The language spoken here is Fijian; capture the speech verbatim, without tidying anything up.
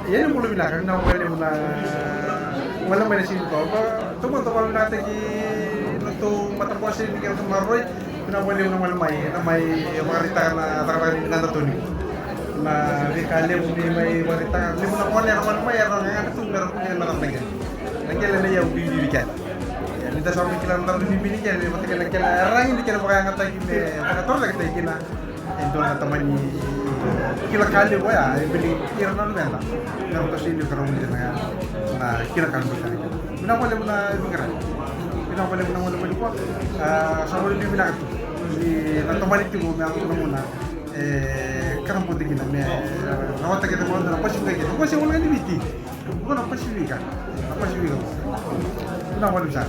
Ia ni bula vinaka, vinaka vakalevu na gole mai na siga nikua. Taumada vakavinavinakataki na tou matabose ni kena maroroi. Vinaka vakalevu na gole mai, na mai vakaraitaka na cakacaka ni gada toni. Na veika levu ni mai vakaraitaka, levu na gone era gole mai era na gada tu mera kulia na cakacaka. Na qele na iyau bibi vei keda. Ia ni da sa mai kila na cakacaka bibi ni qele, vata kei na qele e ragi ni kena vakayagataki me vakatorocaketaki kina. E dua na tamani kila ka levu oya, e bili ira na luveda. Na roto sili ka rauni na na kila ka levu oya. Vinaka vakalevu na vinaka. Vinaka vakalevu na gole mai nikua. A, sa gole ni vinaka tu. Ni na tamani tiko me a tu na muna. E, kana bote kina me rawata kece mada na Pasifika kece. Ko se gole ni Viti. Ko na Pasifika. Na Pasifika. Vinaka vakalevu sara.